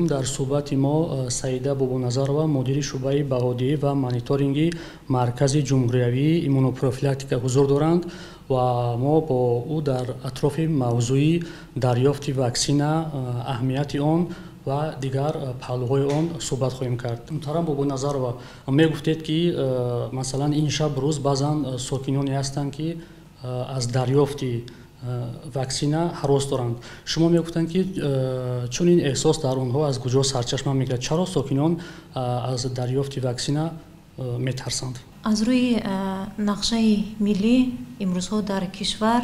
Алайкум. Дар суҳбати мо Саида Бобоназарова, мудири шӯъбаи баҳодиҳӣ ва мониторинги Маркази ҷумҳуриявии иммунопрофилактика ҳузур доранд ва мо бо ӯ дар атрофи мавзӯи дарёфти ваксина, аҳамияти он ва дигар паҳлӯҳои он суҳбат хоҳем кард. Муҳтарам Бобоназарова, мегуфтед, ки масалан ин шаб рӯз баъзан сокиноне ҳастанд, ки аз дарёфти ваксина ҳарос доранд. Шумо мегуфтанд, ки чунин эҳсос дар онҳо аз куҷо сарчашма мегирад? Чаро сокинон аз дарёфти ваксина метарсанд? Аз рӯи нақшаи миллӣ имрӯзҳо дар кишвар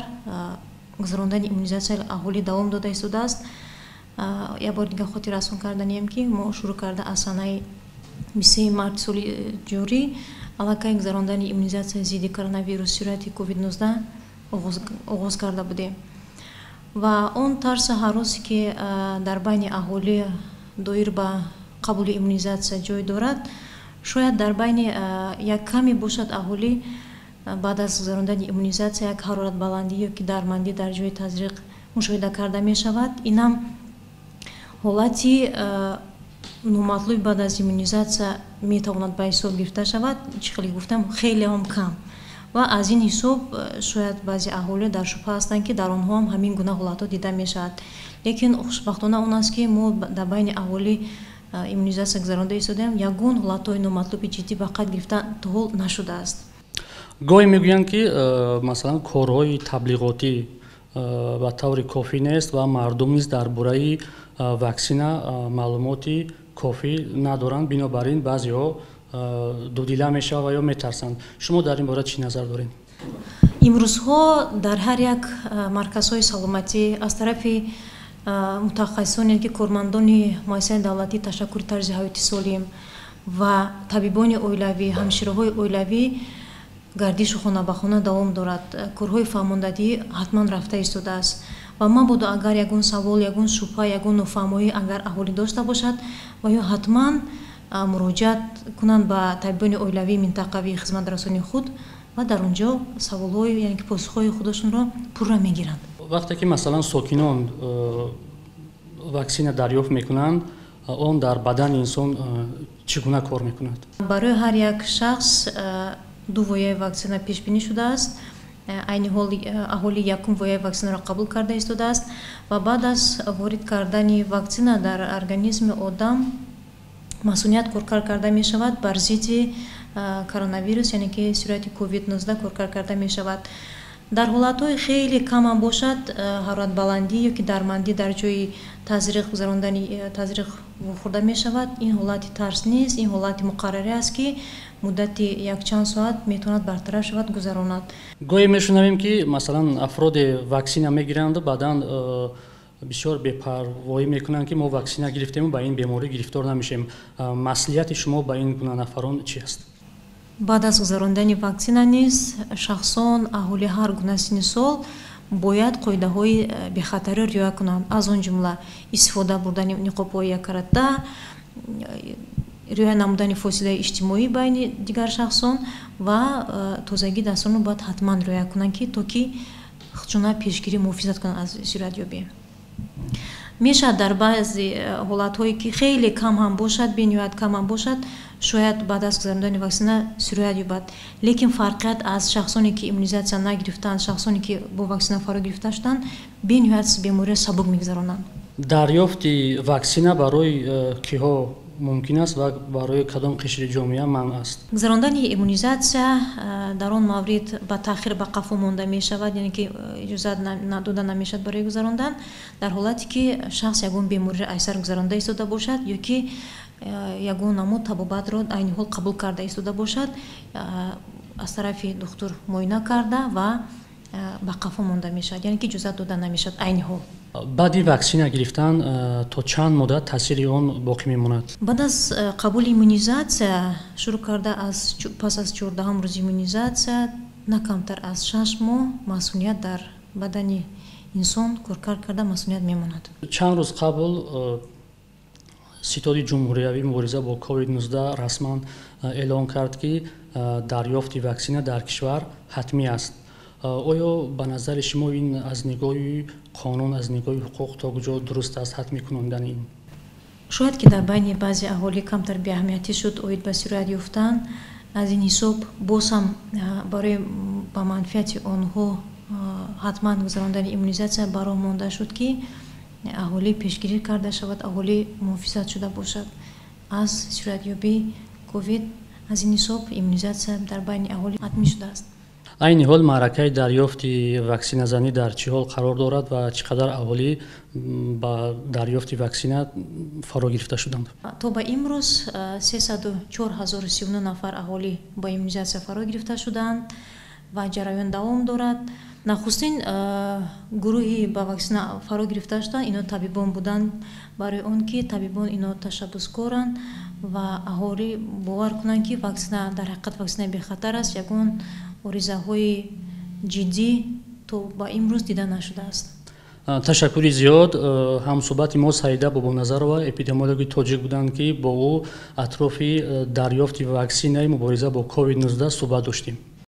гузарондани иммунизатсияи аҳолӣ давом дода истодааст. Як бор дигар хотиррасон карданием, ки мо шурӯъ карда аз санаи 23 марти соли ҷорӣ аллакай гузарондани иммунизатсияи зидди коронавирус, сирояти COVID-19 оғоз карда будем. Ва он тарсу ҳаросе, ки дар байни аҳолӣ доир ба қабули иммунизатсия ҷой дорад, шояд дар байни як каме бошад аҳолӣ баъд аз гузарондани иммунизатсия як ҳароратбаландӣ ё ки дармандӣ дар ҷои тазриқ мушоҳида карда мешавад. Инам ҳолати номатлуби баъд аз иммунизатсия метавонад ба ҳисоб гирифта шавад, чӣ хеле гуфтам, хеле ҳам кам. Ва аз ин ҳисоб шояд баъзе аҳолӣ дар шубҳа ҳастанд, ки дар онҳо ҳам ҳамин гуна ҳолатҳо дида мешавад. Лекин хушбахтона он аст, ки мо дар байни аҳолӣ иммунизатсия гузаронда истодаем, ягон ҳолатҳои номатлуби ҷиддӣ ба қайд гирифта то ҳол нашудааст. Гоҳе мегӯянд, ки масалан корҳои таблиғотӣ ба таври кофӣ нест ва мардум низ дар бораи ваксина маълумоти кофӣ надоранд, бинобар ин баъзеҳо дудила мешаванд ва ё метарсанд. Шумо дар ин бора чӣ назар доред? Имрӯзҳо дар ҳар як марказҳои саломатӣ аз тарафи мутахассисоне, ки кормандони муассисаи давлатии ташаккули тарзи ҳаёти солим ва табибони оилавӣ, ҳамшираҳои оилавӣ, гардишу хона ба хона давом дорад. Корҳои фаҳмондадиҳӣ ҳатман рафта истодааст ва мабодо агар ягон савол, ягон шубҳа, ягон нофаҳмоӣ агар аҳолӣ дошта бошад, ва ё ҳатман муроҷиат кунанд ба табибони оилавии минтақавии хизматрасонии худ ва дар он ҷо саволҳои, яъне ки посухҳои худашонро пурра мегиранд. Вақте ки масалан сокинон ваксина дарёфт мекунанд, он дар бадани инсон чӣ гуна кор мекунад? Барои ҳар як шахс ду вояи ваксина пешбинӣ шудааст. Айни ҳол аҳолӣ якум вояи ваксинаро қабул карда истодааст ва баъд аз ворид кардани ваксина дар организми одам масуният коркар карда мешавад бар зидди коронавирус, яъне ки сирояти COVID-19 коркар карда мешавад. Дар ҳолатҳои хеле камам бошад, ҳароратбаландӣ ё ки дармандӣ дар ҷои тазриқ гузарондани тазриқ вохӯрда мешавад. Ин ҳолати тарс нест, ин ҳолати муқаррарӣ аст, ки муддати якчанд соат метавонад бартараф шавад, гузаронад. Гоҳе мешунавем, ки масалан афроде ваксина мегиранду баъдан бисёр бепарвоӣ мекунанд, ки мо ваксина гирифтему ба ин беморӣ гирифтор намешем. Маслиҳати шумо ба ин гуна нафарон чи аст? Баъд аз гузарондани ваксина низ шахсон, аҳоли ҳар гуна синни сол бояд қоидаҳои бехатариро риоя кунанд, аз он ҷумла истифода бурдани ниқобҳои якарата, риоя намудани фосилаи иҷтимоӣ байни дигар шахсон ва тозагии дастонро бояд ҳатман риоя кунанд, ки то ки худшона пешгирӣ, муҳофизат кунанд аз сироятёбӣ. Мешавад дар баъзе ҳолатҳое, ки хеле кам ҳам бошад, бениҳоят кам ҳам бошад, шояд баъд аз гузарондани ваксина сироят ёбад, лекин фарқият аз шахсоне, ки иммунизатсия нагирифтаанд, шахсоне, ки бо ваксина фаро гирифта шуданд, бениҳоят бемориро сабук мегузаронанд. Дарёфти ваксина барои киҳо мумкин аст ва барои кадом қишри ҷомеа манъ аст? Гузарондани иммунизатсия дар он маврид ба таъхир, ба қафо монда мешавад, яъне ки иҷозат дода намешавад барои гузарондан дар ҳолате, ки шахс ягон бемориро айсар гузаронда истода бошад ё ки ягон намуд табобатро айни ҳол қабул карда истода бошад, аз тарафи духтур муоина карда ва ба қафо монда мешавад, яъне ки иҷозат дода намешавад айни ҳол. Баъди ваксина гирифтан то чанд муддат таъсири он боқӣ мемонад? Баъд аз қабули иммунизатсия, шурӯъ карда аз пас аз 14-ҳам рӯзи иммунизатсия, на камтар аз 6 моҳ масуният дар бадани инсон коркар карда масуният мемонад. Чанд рӯз қабл Ситоди ҷумҳуриявии мубориза бо COVID-19 расман эълон кард, ки дарёфти ваксина дар кишвар ҳатмӣ аст. Оё ба назари шумо ин аз нигоҳи қонун, аз нигоҳи ҳуқуқ то куҷо дуруст аст, ҳатмӣ кунондани ин? Шояд ки дар байни баъзе аҳолӣ камтар беаҳамиятӣ шуд оид ба сироят ёфтан. Аз ин ҳисоб боз ҳам барои ба манфиати онҳо ҳатман гузарондани иммунизатсия ба роҳ монда шуд, ки аҳолӣ пешгирӣ карда шавад, аҳолӣ муҳофизат шуда бошад аз сироятёбии ковид. Аз ин ҳисоб иммунизатсия дар байни аҳолӣ ҳатмӣ шудааст. Айни ҳол маъракаи дарёфти ваксиназанӣ дар чӣ ҳол қарор дорад ва чӣ қадар аҳолӣ ба дарёфти ваксина фаро гирифта шуданд? То ба имрӯз 304 039 нафар аҳолӣ ба иммунизатсия фаро гирифта шуданд ва ҷараён давом дорад. Нахустин гурӯҳи ба ваксина фаро гирифта шуданд, ино табибон буданд, барои он ки табибон ино ташаббускоранд ва аҳолӣ бовар кунанд, ки ваксина дар ҳақиқат ваксинаи бехатар аст. Ягон оризаҳои ҷиддӣ то ба имрӯз дида нашудааст. Ташаккури зиёд. Ҳамсӯҳбати мо Саида Бобоназарова, эпидемиологи тоҷик буданд, ки бо ӯ атрофи дарёфти ваксинаи мубориза бо ковид-19 суҳбат доштем.